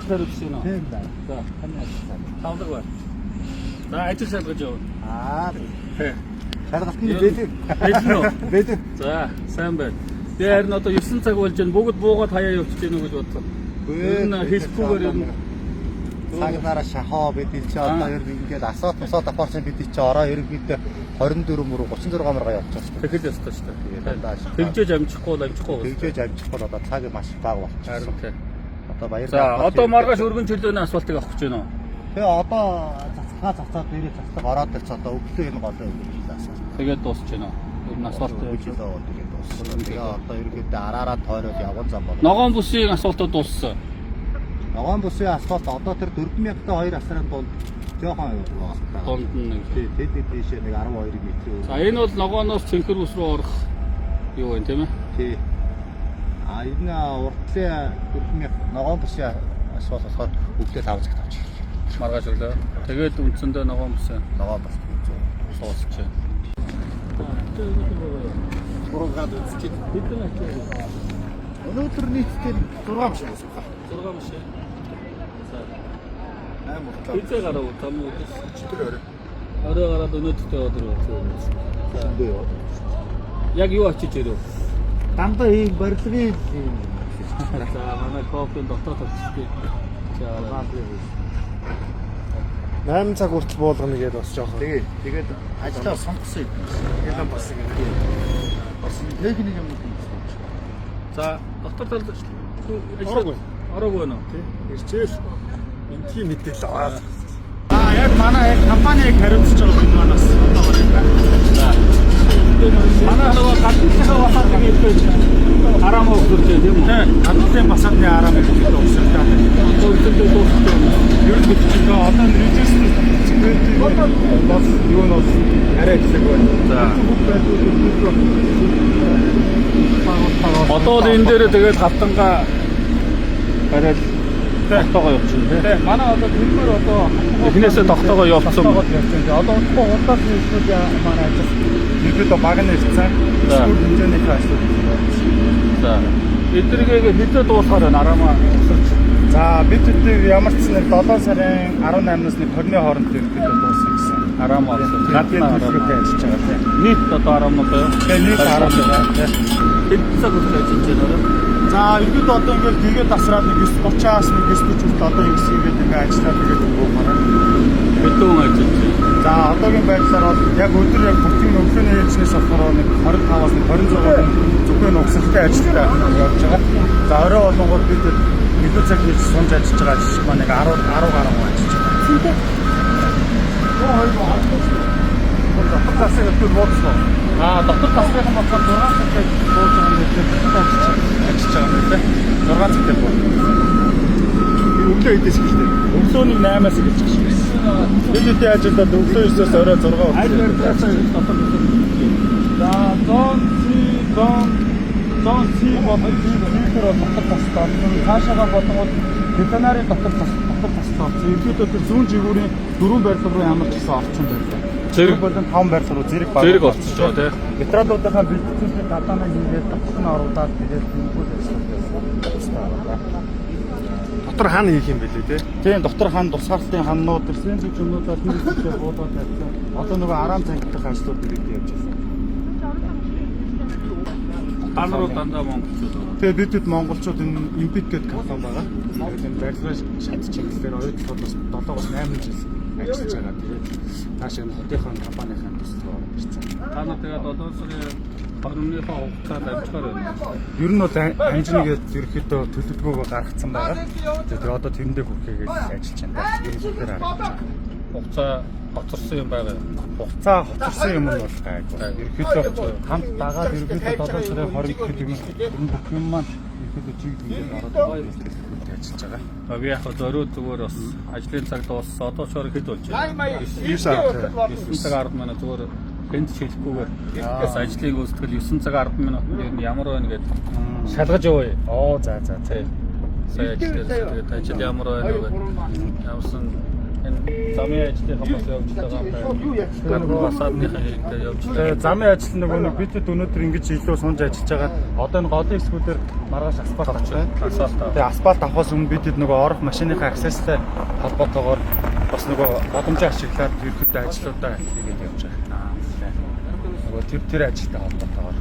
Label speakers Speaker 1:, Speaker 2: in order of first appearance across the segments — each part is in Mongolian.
Speaker 1: ажил хариуцсан юм уу?
Speaker 2: Тийм байна.
Speaker 1: За,
Speaker 2: Таны ажил сайн.
Speaker 1: тавлаг байна. За, ажил шалгаж явна.
Speaker 2: Аа.
Speaker 1: Тий.
Speaker 2: Шалгалт нь бэлэн.
Speaker 1: Бэлэн үү?
Speaker 2: Бэлэн.
Speaker 1: За, сайн байна. Би харин одоо 9 цаг болж байна. Бүгд буугаад хаяа явчихж гэнэ үү гэж бодлоо. Ер нь хэлэхгүйгээр ер нь
Speaker 2: Цагнараа шахаа бид ил чи одоо ер нь ингээд асаат мусаат апарсан бид чи ороо ерөнхийдөө 24 мөр 36 мөргөө явж байгаа шүү
Speaker 1: тэгэл ёстой шүү
Speaker 2: дээ.
Speaker 1: дээ.
Speaker 2: Дандаа шахаа.
Speaker 1: Тэгжээж амжихгүй бол амжихгүй.
Speaker 2: Тэгжээж амжихгүй бол одоо цаг маш бага болчихсон.
Speaker 1: Харин тий.
Speaker 2: Одоо баяр
Speaker 1: За, одоо маргааш өргөн чөлөөний асфальтыг авах гэж байна уу?
Speaker 2: Тэгээ одоо цацгаа цацаад нэрээ цацлаг ороод ирч одоо өглөө энэ голоо өгөх асуулт.
Speaker 1: Тэгээд дуусч байна уу? Ер нь асфальт
Speaker 2: Өглөө тэгээд дууссан. Тэгээ одоо ерөнхийдөө араараа тойроод явган зам болно.
Speaker 1: Ногоон бүсийн асфальтууд дууссан.
Speaker 2: Ногоон бүсийн асфальт одоо тэр 4002 асрын дунд жоохон яваа.
Speaker 1: Дунд нь нэг.
Speaker 2: Тий, тэд тийшээ нэг 12 метр.
Speaker 1: За, энэ бол ногооноос цэнхэр бүс рүү орох юу вэ, тийм ээ?
Speaker 2: Тий. А энэ уртлын 4000 ногоон бүсийн асфальт болохоор өглөө 5 цагт авч ирж байна.
Speaker 1: Маргааш өглөө. Тэгээд үндсэндээ ногоон бүс
Speaker 2: Ногоон бүс
Speaker 1: дуусч байна.
Speaker 2: Гурван үзчих.
Speaker 1: Хэдэн ачаа?
Speaker 2: Өнөөдөр нийтдээ 6 машин байсан.
Speaker 1: 6 машин. За,
Speaker 2: 8 уртлаа.
Speaker 1: хэзээ гарав зам уу?
Speaker 2: Өчигдөр орой.
Speaker 1: Орой гараад өнөөдөртөө өдөр үү?
Speaker 2: Зөндөө яваад.
Speaker 1: Яг юу очиж ирэв?
Speaker 2: Дандаа ийм барилгын ийм
Speaker 1: За, манай кофений дотоод тавьчихсан. За,
Speaker 3: 8 цаг хүртэл буулгана гэдээ бас жоохон.
Speaker 2: Тэгээ тэгээд ажлаа сонгосон юм.
Speaker 3: Ялан болсон гэдэг.
Speaker 2: Бас техник юм уу?
Speaker 1: За, дотор тал
Speaker 3: Ороогүй.
Speaker 1: Ороогүй нөө.
Speaker 3: Тий. Ирчээл энтхийн мэдээлэл аваад.
Speaker 4: Аа яг манай яг компаниг хариуцж байгаа бид манаас одоо барыг байна.
Speaker 1: За. Манай нөгөө гадныхаа басаад нэг хэлж араам өгсөрч байна тийм үү?
Speaker 4: Тий. Гадныхын басаадны араамыг бид өгсөлтэй.
Speaker 1: Одоо өсөлтөө дуусчих юм.
Speaker 4: Ер нь бичиж одоо регистр security бол юу нь бол арай хэсэг байна.
Speaker 1: За. Одоо л энэ дээр тэгээд хавтангаа бариад тогтоогоо явуулчихна тий.
Speaker 4: Тий. Манай одоо тэргээр одоо
Speaker 1: Эхнээсээ тогтоогоо явуулсан.
Speaker 4: Тогтоогоо явуулсан. Одоо удахгүй худалдаа хийсүүд манай ажил ерөөдөө баг нь ирсэн.
Speaker 1: За.
Speaker 4: Эсвэл хэмжээнийхээ ажлууд байна.
Speaker 1: За. Эдгэрийг хэзээ дуусгаар байна араамаа өсөрч.
Speaker 4: За бид тэд ямар ч нэг 7 сарын 18-наас нэг 20-ны хооронд ерөөдөө дуусна гэсэн.
Speaker 1: Араамаа өсөрч.
Speaker 4: Гадны төлөвлөлтөд ажиллаж байгаа тийм.
Speaker 1: Нийт одоо араамнууд юу?
Speaker 4: Тэгээ нийт 10 байгаа тийм.
Speaker 1: Хэд цаг хүртэл ажиллаж байна орой?
Speaker 4: За ерөөдөө одоо ингээд гэрээ тасраад нэг 9:30-аас нэг 9:40 хүртэл одоо ингэ хийгээд ингээд ажиллаад тэгээд өгөөрэй.
Speaker 1: Хэдэн хүн ажиллаж байна?
Speaker 4: За одоогийн байдлаар бол яг өдөр яг бүтэн өглөөний ээлжнээс болохоор нэг 25-аас нэг 26 хүн зөвхөн угсралтай ажилтаа явж байгаа. За орой болонгууд бид илүү цаг хийж сунж ажиллаж байгаа ажилч маань нэг 10 10 гаруй хүн ажиллаж байгаа. Дотор засаг өдөр буудлаа.
Speaker 1: Аа, дотор
Speaker 4: Засгийн болохоор 6 цагтай бууж байгаа юм байна. Бид ажиллаж байгаа юм байна. 6 цагтай буу.
Speaker 3: Өглөө хэдээс эхэлдэг.
Speaker 4: Өглөө нэг 8-аас эхэлж байгаа юм байна. Бид хэдийн ажилдаа өглөө 9-өөс орой 6
Speaker 1: аль
Speaker 4: хүртэл.
Speaker 1: барилгаас дотор өсөрч.
Speaker 4: За зон C зон зон C болон C дээр бол дотор тастай орсон. Цаашаага болонгууд ветеринарын дотор тас дотор тастай орсон. Ерөнхийдөө тэр зүүн жигүүрийн дөрвөн барилга руу ямар ч гэсэн орсон байлаа.
Speaker 1: Зэрэг-
Speaker 4: болон таван барилга руу зэрэг баг.
Speaker 1: Зэрэг орчихж байгаа тий.
Speaker 4: Материалуудынхаа бэлтгэлийг гадаанаа хийгээд дотор нь оруулаад тэгээд тэмдгүүл ажилласан.
Speaker 3: Дотор хаана хийх юм бэлээ те?
Speaker 4: Тийм дотор хан тусгаарлалтын ханнууд тэр сенсор юмнуудаар тэр хэсгээр буулгаад тавьсан. Одоо нөгөө араам цангилах ажлууд ирээд явж байна.
Speaker 1: Та нар бол дандаа монголчууд байгаа.
Speaker 4: Тэгээ бид хэд монголчууд энэ Импик гэдэг компани байгаа. Тэгээд энэ барилгын шат чиглэлээр оюутлууд бас 7-оос 8 жил ажиллаж байгаа. Тэгээд цаашаа энэ хотынхаа компанийнхаа төсөл ороод ирсэн.
Speaker 1: Та нар тэгээд 7 сарын 21-ний хугацаанд амжихаар байна.
Speaker 4: Ер нь бол амжина гэж ерөөхдөө төлөвлөгөөгөө гаргацсан байгаа. Тэгээд одоо тэрэндээ хүрэхээ гэж ажиллаж байна. Ер нь хүрэхээр харагдаж байна.
Speaker 1: Хугацаа хоцорсон юм байгаа.
Speaker 4: Хугацаа хоцорсон юм нь бол гайгүй. Ерөөхдөө хамт дагаад ерөөхдөө 7 сарын 20 гэхэд юм ер нь бүх юм маань ерөөхдөө чиглэл ороод ажиллаж байгаа.
Speaker 1: А би яг зориуд зүгээр бас ажлын цаг дууссан. Одоо ч орой хэд болж байна?
Speaker 4: 9 сар.
Speaker 1: 9 цаг 10 минут зүгээр хэнд ч хэлэхгүйгээр бас ажлын гүйцэтгэл 9 цаг 10 минутанд ер нь ямар байна гэдээ шалгаж явъя.
Speaker 4: Оо за за за.
Speaker 1: Тий. Сая ажил дээр тэгээд ажил ямар байна вэ? Ямарсан Энэ замын ажлынхан бас явж байгаа юм байна. Гадна фасадныхан хэрэгтэй явж байгаа.
Speaker 4: Тэгээ замын ажил нөгөө нэг бидэд өнөөдөр ингэж илүү сунж ажиллаж байгаа. Одоо энэ голын хэсгүүдээр маргааш асфальт авах байна.
Speaker 1: Асфальт авах.
Speaker 4: Тэгээ асфальт авахаас өмнө бидэд нөгөө орох машиныхаа access-тай холбоотойгоор бас нөгөө боломжоо ашиглаад ерөөдөө ажлуудаа хийгээд явж байгаа. Нөгөө тэр тэр ажилтай холбоотойгоор.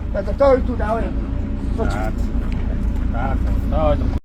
Speaker 1: За ойлгохгүй.